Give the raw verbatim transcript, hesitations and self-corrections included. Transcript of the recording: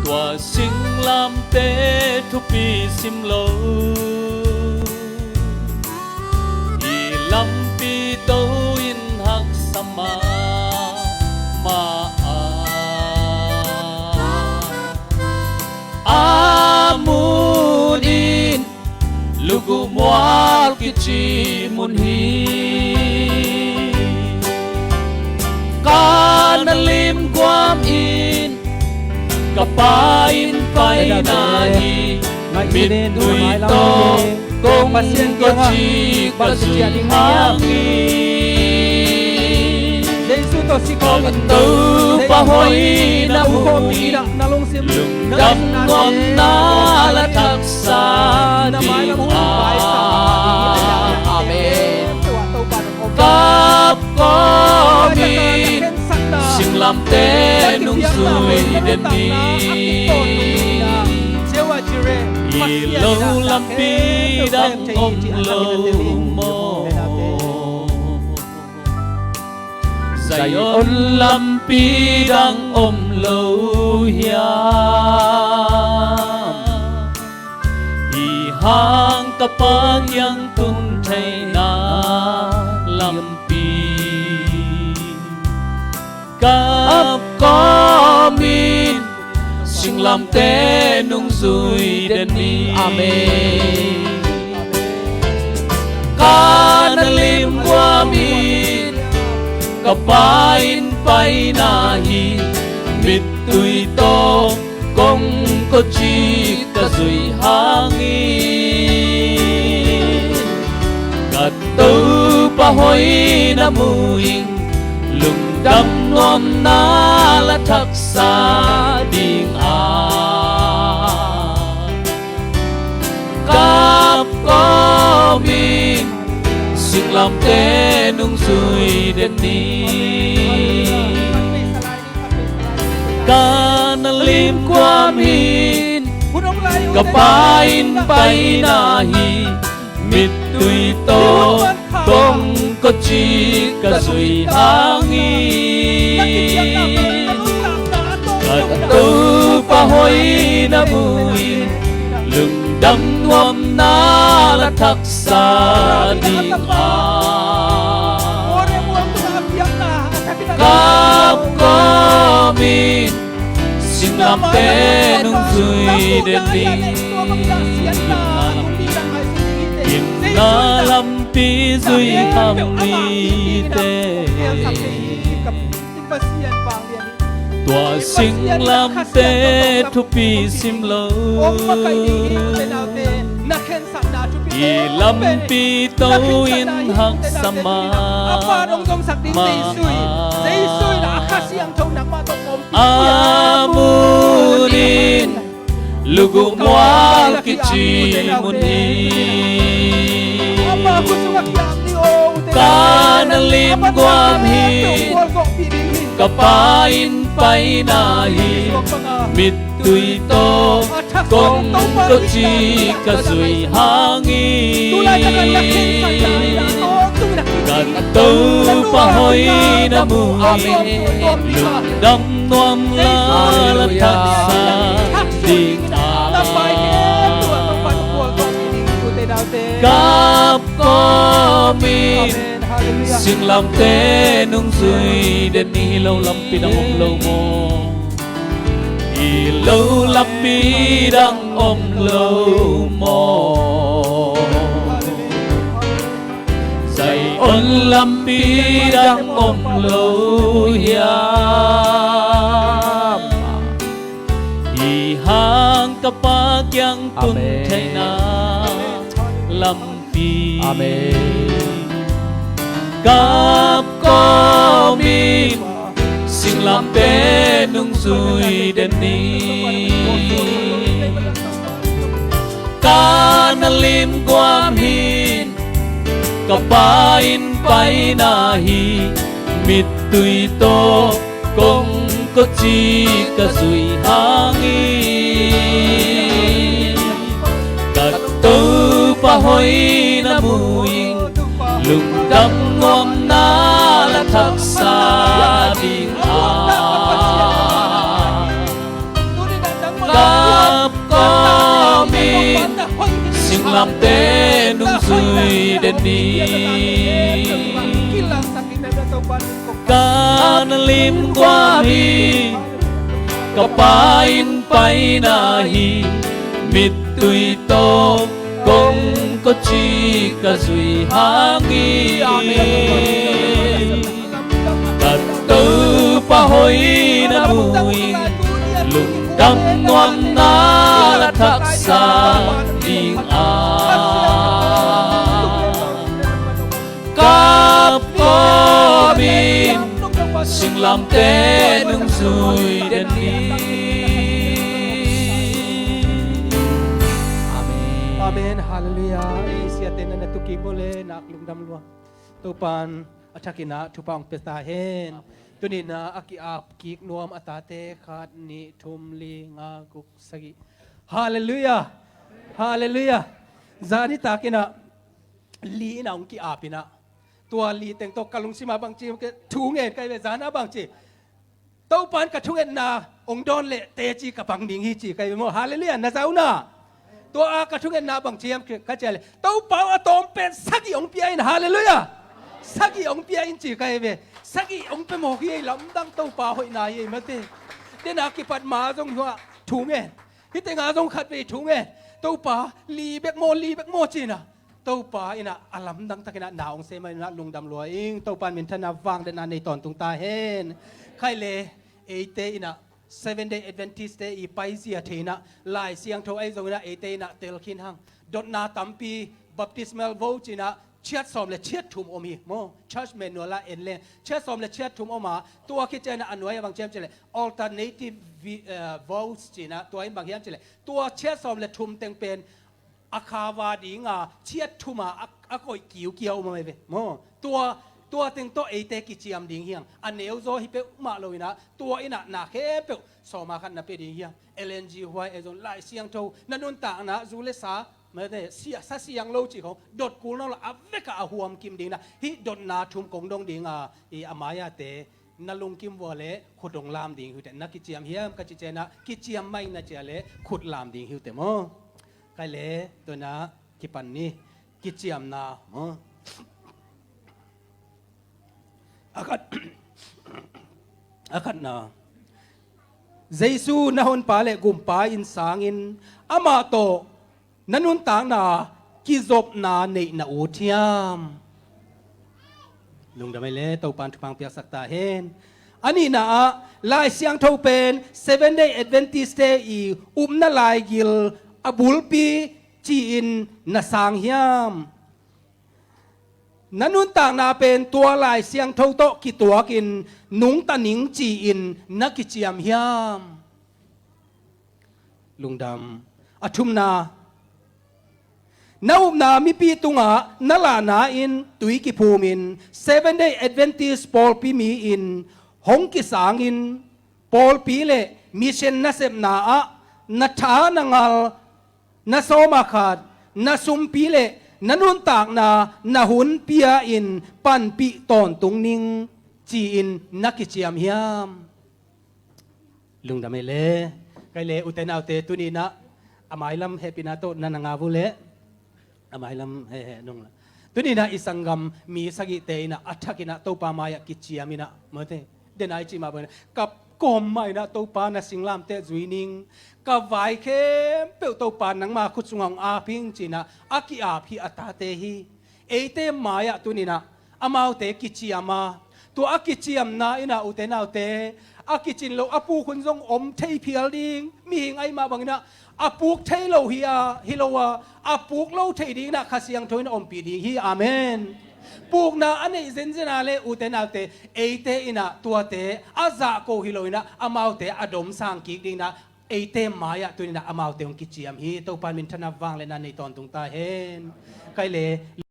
Tua singlamteh thupi simlo, i lampi to in haksa mahmah a, a mun in Luguh mual kici mun hi. Ka na limguam in ka Pa in paina hi. Mittui tawh kong ko ci ka zui hang hi. Ka Topa hoihna mu in lungdam nuamna la thaksa ding a, amen. Kap kawmin singlamteh nungzui den ni. I lo lampi dang om lo maw? Zion lampi dang om lo hiam? Hi hang ka Pa kiang tun theihna lampi. Kap kawmin singlamteh nungzui den ni. Amen. Ka na limguam in ka Pa in paina hi. Mittui tawh kong ko ci ka zui hang hi. Ka Topa hoihna mu in lungdam nuamna la thaksa ding a, kap kawmin singlamteh nungzui den ni. Ka na limguam in ka Pa in paina hi. Mittui tawh kong ko ci ka zui hang hi. Ka Topa hoihna mu in lungdam nuamna la thaksa ding a, kap kawmin singlamteh nungzui den ni. Gimna lampi zui hang ni te. Tua singlamteh thupi simlo, i lampi to in haksa mahmah a, a mun in luguh mual kici mun hi. Ka na limguam hi. Ka Pa in paina hi. Mittui tawh kong ko ci ka zui hang hi. Ka Topa hoihna mu in lungdam nuamna la thaksa ding a, kap kawmin singlamteh nungzui den ni. Hi lo lampi dang om lo maw? Hi lo lampi dang om lo maw? Zion lampi dang om lo hiam? Hi hang ka Pa kiang tun theihna lampi. Amen. Kap kawmin singlamteh nungzui den ni. Ka na limguam hin, ka Pa in paina hi. Mittui tawh kong ko ci ka zui hang hi. Ka Topa hoihna mu in lungdam nuamna la thaksa ding a, Amen. Singlamteh nungzui den ni. Ka lim guam hi, ka Pa inn paina hi, mittui tawh kong koci ka zui hang hi. Amen. Ka Topa hoihna mu in, lungdam nuamna la thaksa ding a, ka pawm in singlamteh nungzui den ni. Amen. Amen. Halleluiah. Ei siate na na tukik bo le nak lungdam lua. Topan a thakin ah thupha hong pia ta hen. Amen. Tuninah a ki-ap kik nuam a tate khat, nih, thum, li, nga, guk, sagih. Halleluiah. Halleluiah. Zani takinah li inah hong ki-ap inah, tua li teng tawh ka lungsimah bangci thu ngen kai ve, zanah bangci Topan ka thungetna hong dawn leh teci ka pang ding hi ci kai ve maw. Halleluiah. Na za uh na. Tua a ka thungetna bang ciam ka cia le, Topa aw, a tawm pen sagih hong pia in. Halleluiah. Sagih hong pia in ci kai ve. Sagih hong pia mawk hi ei, lamdang Topa hoihna hi ei mate. Dena kipat ma zong hua thu ngen. Hih tenga zong khat vei thu ngen. Topa, li bek maw, li bek maw cina. Topa inah a lamdang takinah na hong sem a inah lungdam lua ing. Topa in minthanna vangliatna nei tawntung ta hen. Khai le, eite inah Seven Day Adventist te i paizia thei inah Lai Siangtho ahi zong inah eite inah telkhin hang. Dotna tampi, baptismal vow cinah chiat sawm le chiat thum om hi maw. Church manual ah en leng chiat sawm le chiat thum om a, tua khit cianah a nuai a bang ciam cileh alternative vi-, eh, vows cinah tua in bang hiam cileh, tua chiat sawm le thum teng pen a khava dinga chiat thuma a, a koih kiukiau mah ve maw. Tua, tua teng tawh eite kiciam ding hiang. A neuzaw hi peuhmah lo inah tua inah na khempeuh sawma khat na pia ding hiang. Ellen G. White ahi zong Lai Siangtho na nuntakna zu le sa, mate, sia, sa siang lo cih khong dot kul nawn lo, a vekah a huam kim ding inah hih dotna thum kong dong dinga i a mai-ate na lungkim vua le khut hong lam ding hi uh teh. Na kiciam hiam ka ci cianah kiciam mah ing, na cia le khut lam ding hi uh teh maw. Khai le, tua inah kipan ni. Kiciamna maw. A khat, a khatna, Jesu na honpa le gumpa in sangin amah tawh na nuntakna kizopna neih na ut hiam? Lungdam ei le, Topan thupha hong piaksak ta hen. A nihna ah Lai Siangtho pen Seven Day Adventist te i upna laigil a bulpi ci-in na sang hiam? Na nuntakna pen tua Lai Siangtho tawh kituakin nungta ning ci-in na kiciam hiam? Lungdam. A thumna, na upna mipi tungah na lahna in tui kiphumin Seven Day Adventist pawlpi mi-in hong kisangin pawlpi le mission nasepna ah na tha na ngal, na sawma khat, na sumpi le na nuntakna na hun pia-in panpih tawntung ning ci-in na kiciam hiam? Lungdam ei le. Khai le, ute naute, tuninah a mailam hehpihna tawh na na ngau uh le. A mailam he he nung la. Tuninah i sanggam mi sagihte inah a thakinah Topa mai-ah kiciam inah mate. Dena i cih mah bang inah ka kawm mah inah Topa na singlamteh zui ning. Ka vai khempeuh Topa nangma khut sungah hong ap ing cinah a ki-ap hi a tate hi. Eite mai-ah tuninah amaute kiciam a, tua a kiciamna inah ute naute, a kicin lo a puk hun zong om thei phial ding. Mihing ahi mah bang inah a puk thei lo hi a, hi lo a, a puk lo thei ding inah Kha Siangtho in a ompih ding hi. Amen. Pukna a neih zenzen a le ute naute, eite inah tuate a zahko hi lo inah amaute a domsang kik ding inah eite mai-ah tuninah amaute hong kiciam hi. Topa in minthanna vangliatna nei tawntung ta hen. Khai le.